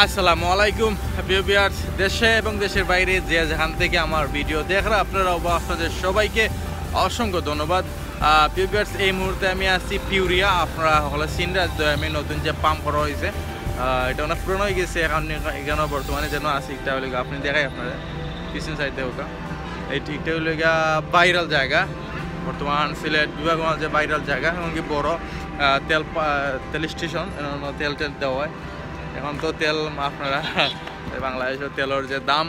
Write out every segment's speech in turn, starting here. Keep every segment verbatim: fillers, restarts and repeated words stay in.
আসসালামু আলাইকুম প্রিয় ভিউয়ার্স, দেশে এবং দেশের বাইরে যে যেখান থেকে আমার ভিডিও দেখরা আপনারা বা আপনাদের সবাইকে অসংখ্য ধন্যবাদ। প্রিয় ভিউয়ার্স, এই মুহূর্তে আমি আছি পিউরিয়া। আপনারা হলে সিনরা আমি নতুন যে পাম্প করা হয়েছে, আহ, এটা অনেক পুরনো হয়ে গেছে। এখন এখানে বর্তমানে যেন আছি, এটা হলে আপনি দেখাই আপনারা পিছন সাইডে ওটা। এই ঠিকটা হইল গিয়া ভাইরাল জায়গা, বর্তমান সিলেট বিভাগ যে ভাইরাল জায়গা, এমনকি বড় আহ, তেল পা- তেল স্টেশন, এখানে তেল টেল দেওয়া হয়। এখন তো তেল আপনারা বাংলাদেশের তেলের যে দাম।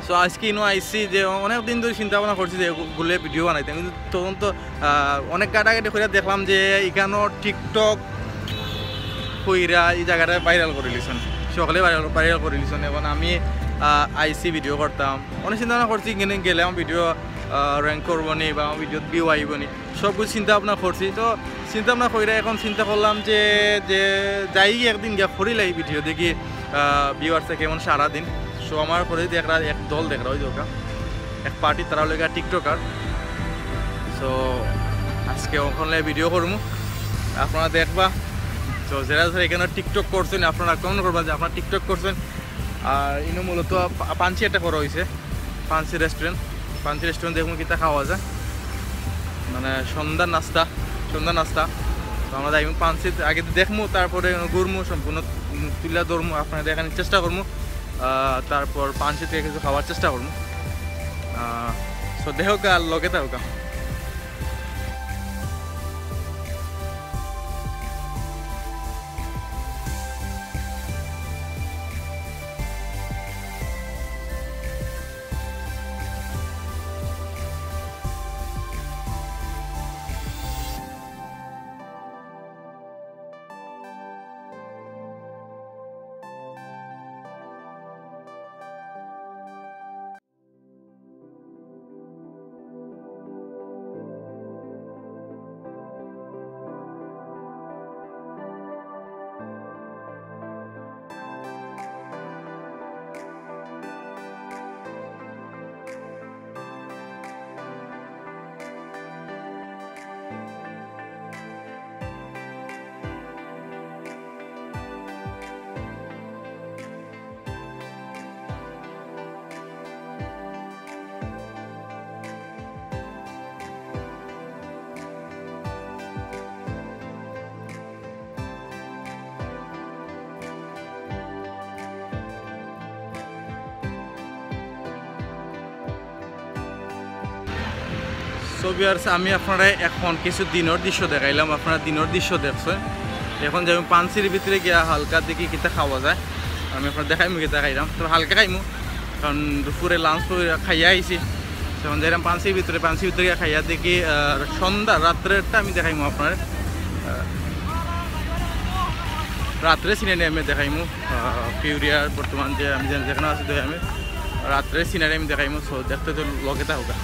সো আজকে ইনো আইসি যে অনেক দিন ধরে চিন্তা ভাবনা করছি যে গুলে ভিডিও বানাইতাম, কিন্তু তখন তো আহ, অনেক কাটাকাটি করে দেখলাম যে এখানেও টিকটক কইরা এই জায়গাটা ভাইরাল করে লিছেন, সকলে ভাইরাল ভাইরাল করে লিছেন। এখন আমি আহ, আইসি ভিডিও করতাম, অনেক চিন্তা ভাবনা করছি এখানে গেলে আমার ভিডিও র্যাঙ্ক করবো নি বা আমার ভিডিও ভিউ আইব নি, সব কিছু চিন্তা ভাবনা করছি। তো চিন্তা ভাবনা কইরা এখন চিন্তা করলাম যে যে যাই একদিন গিয়া করিলাই ভিডিও দেখি ভিউয়ার্সে কেমন সারা দিন। সো আমার করে দেখরা এক দল দেখরা ওই দোকান এক পার্টি, তারা লেগা টিকটকার। সো আজকে ওখানে ভিডিও করমু, আপনারা দেখবা। তো যারা যারা এখানে টিকটক করছেন আপনারা কমেন্ট করবা যে আপনারা টিকটক করছেন। আর ইনো মূলত পা- পাঞ্চি একটা করা হয়েছে, পাঞ্চি রেস্টুরেন্ট। পাঞ্চি রেস্টুরেন্ট দেখবো কিতা খাওয়া যায়, মানে সন্ধ্যার নাস্তা, সন্ধ্যার নাস্তা। তো আমরা যাইমু পাঞ্চিত আগে দেখমু, তারপরে ঘুরমু, সম্পূর্ণ তুলা ধরমু, আপনারা দেখানোর চেষ্টা করমু। আহ, তারপর পাঞ্চি থেকে কিছু খাওয়ার চেষ্টা করমু। তো দেখো আর লগে থাকো। সো ভিউয়ার্স, আমি আপনারা এখন কিছু দিনের দৃশ্য দেখাইলাম, আপনারা দিনের দৃশ্য দেখছেন। এখন যাইমু পাঞ্চির ভিতরে গিয়া হালকা দেখি কিতা খাওয়া যায়, আমি আপনারা দেখাইমু কিতা খাইলাম। তো হালকা খাইমু, কারণ দুপুরে লাঞ্চ খাইয়া আইছি। এখন যাইলাম পাঞ্চির ভিতরে, পাঞ্চির ভিতরে গিয়া খাইয়া দেখি আহ, সন্ধ্যা রাত্রেরটা আমি দেখাইমু আপনারা। আহ, রাত্রে সিনারি আমি দেখাইমু আহ, পিউরিয়ার বর্তমান যে আমি যে- যেখানে আছি তো আমি রাত্রে সিনারি আমি দেখাইমু। সো দেখতে তো লগে থাকো।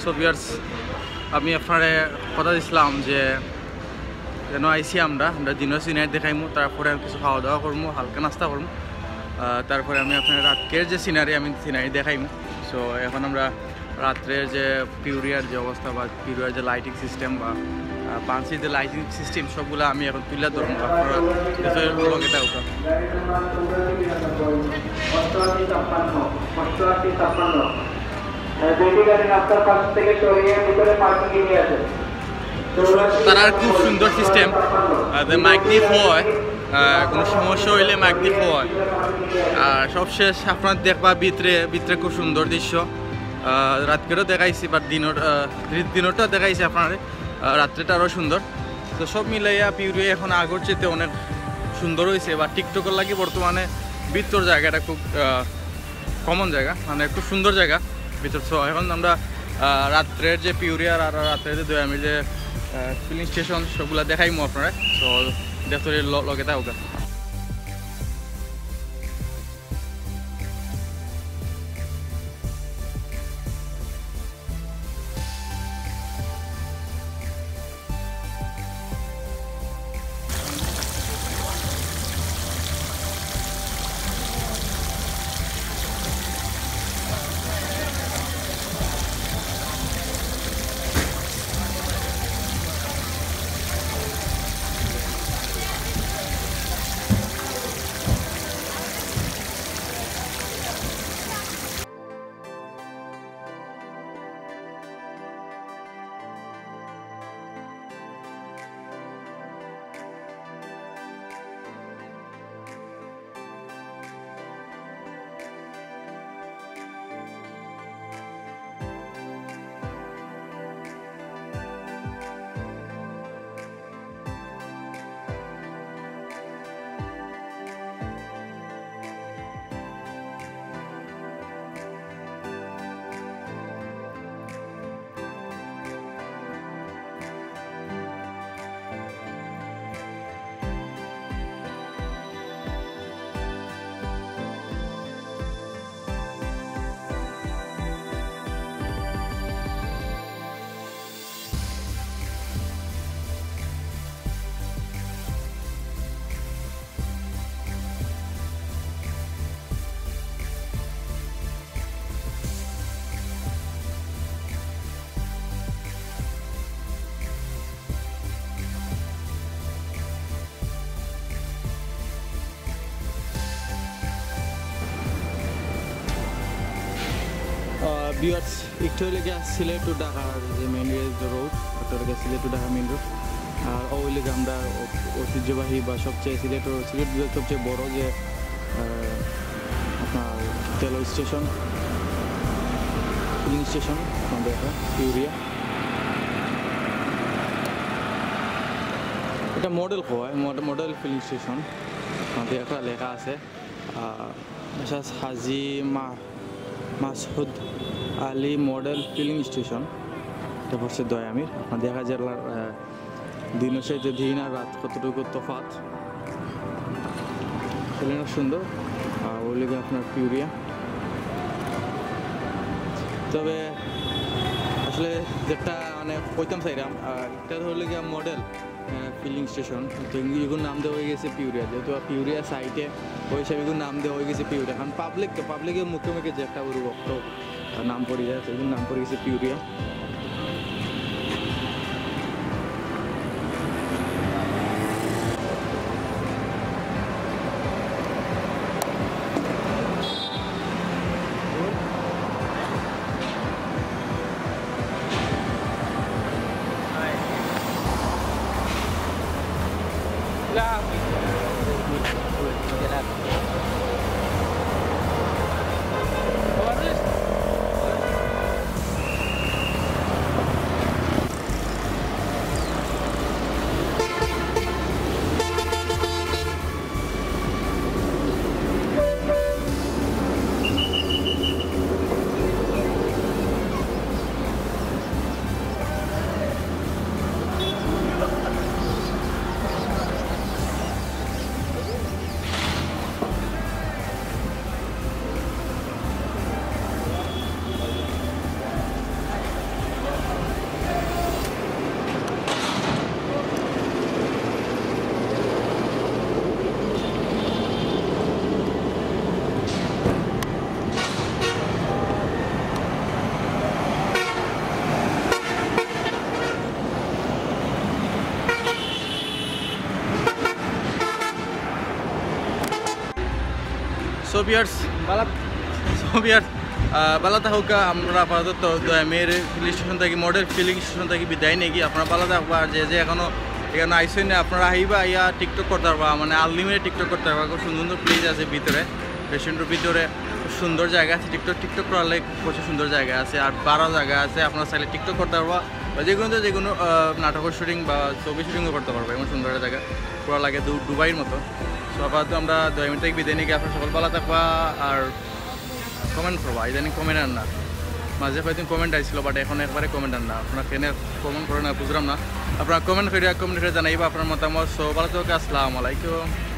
So viewers, আমি আপনারে কথা দিছিলাম যে যেন আইছি আমরা, আমরা দিনর সিনারি দেখাইমু, তারপরে আমি কিছু খাওয়া দাওয়া করমু, হালকা নাস্তা করমু, আহ, তারপরে আমি আপনারে রাতকের যে সিনারি, আমি সিনারি দেখাইমু। So এখন আমরা রাত্রের যে পিউরিয়ার যে অবস্থা বা পিউরিয়ার যে লাইটিং সিস্টেম বা, আহ, পানসির যে লাইটিং সিস্টেম, সবগুলা আমি এখন তুলে ধরমু, আপনারা দেখতে লগে থাকুক। অষ্টআশি ছাপ্পান্ন, অষ্টআশি ছাপ্পান্ন। দুইটি গাড়ি রাস্তার পাশ থেকে সরিয়ে ভিতরে পার্কিংয়ে নিয়ে আসেন। তারার খুব সুন্দর সিস্টেম, মাইক দিয়ে কয়, আহ, কোনো সমস্যা হইলে মাইক দিয়ে কয়। আর সবশেষ আপনারা দেখবা ভিতরে, ভিতরে খুব সুন্দর দৃশ্য। আহ, রাতকেরও দেখাইছি, বাট দিনর, আহ, দি-, দিনরটা দেখাইছি আপনারে, আহ, রাত্রেটা আরও সুন্দর। তো সব মিলাইয়া পিউরিয়া এখন আগর চাইতে অনেক সুন্দর হইছে, বা টিকটকর লাগি বর্তমানে ভিতর জায়গাটা খুব, আহ, কমন জায়গা, মানে খুব সুন্দর জায়গা ভিতর। So এখন আমরা, আহ, রাত্রের যে পিউরিয়ার আর রাত্রের যে দয়ামির যে, আহ, ফিলিং স্টেশন, সবগুলা দেখাইমু আপনারে। So দেখতে ল-, লগে থাকুক। ভিউয়ার্স, একটু হইলে গিয়া সিলেট টু ঢাকার যে মেইন রোড, একটা হইলে গিয়া সিলেট টু ঢাকা মেইন রোড। আর ও হইলে গিয়া আমরা ঐ-, ঐতিহ্যবাহী বা সবচেয়ে সিলেট, সিলেট বিভাগের সবচেয়ে বড় যে, আহ, আপনার তেল স্টেশন, ফিলিং স্টেশন, আপনাদের একটা পিউরিয়া। এটা মডেল কয়, মড-, মডেল ফিলিং স্টেশন, আপনাদের একটা লেখা আছে। আহ, মেসার্স হাজী মা-, মাসুদ আলী মডেল ফিলিং স্টেশন। এটা পড়ছে দয়ামির। আপনার দেখা যায়, আহ, দিনের সাথে দিন আর রাত কতটুকু তফাৎ। অনেক সুন্দর। আর ওই লেগে আপনার পিউরিয়া। তবে আসলে যেটা মানে কইতাম চাইলাম, আহ, এটা হইলে গিয়া মডেল। আহ, ফিলিং স্টেশন, তো এগুলোর নাম দেওয়া হয়ে গেছে পিউরিয়া, যেহেতু পিউরিয়া সাইটে, ওই হিসাবে এগুলোর নাম দেওয়া হয়ে গেছে পিউরিয়া। কারণ পাবলিক তো, পাবলিকের মুখে মুখে যে একটা গরু ভক্ত, আহ, নাম পড়ে যায়, তো এগুলোর নাম পড়ে গেছে পিউরিয়া। সো ভিউয়ার্স, বালা সো ভিউয়ার্স, বালা থাকউক্কা। আমরা আপাতত দয়ামির ফিলিং স্টেশন থাকি, মডেল ফিলিং স্টেশন থাকি বিদায় নেই। আপনারা বালা থাকবা। আর যে যে এখনো এখানো আইছইন না, আপনারা আইবা, আইয়া টিকটক করতে পারবা, মানে আনলিমিটেড টিকটক করতে পারবা। খুব সুন্দর সুন্দর প্লেস আছে ভিতরে, রেস্টুরেন্টের ভিতরে খুব সুন্দর জায়গা আছে। টিকটক টিকটক করার লাগি প্রচুর সুন্দর জায়গা আছে, আর বারো জায়গা আছে। আপনারা চাইলে টিকটক করতে পারবা, বা যে কোনো যে কোনো নাটকের শুটিং বা ছবি শুটিংও করতে পারবা। এমন সুন্দর একটা জায়গা, পুরা লাগে দু- দুবাইর মতো। সো আপাতত আমরা দয়ামি থাকি বিদায় নেই। আপনারা সকল বালা থাকবা। আর কমেন্ট করবা, ইদানিং কমেন্ট আর না, মাঝে কয়েকদিন কমেন্ট আইছিল, বাট এখন একবারে কমেন্ট আর না। আপনারা কেনে কমেন্ট করে না বুঝলাম না। আপনারা কমেন্ট করিয়া কমেন্ট করে জানাইবা আপনার মতামত। সো বালা থাকউক্কা, আসসালামু আলাইকুম।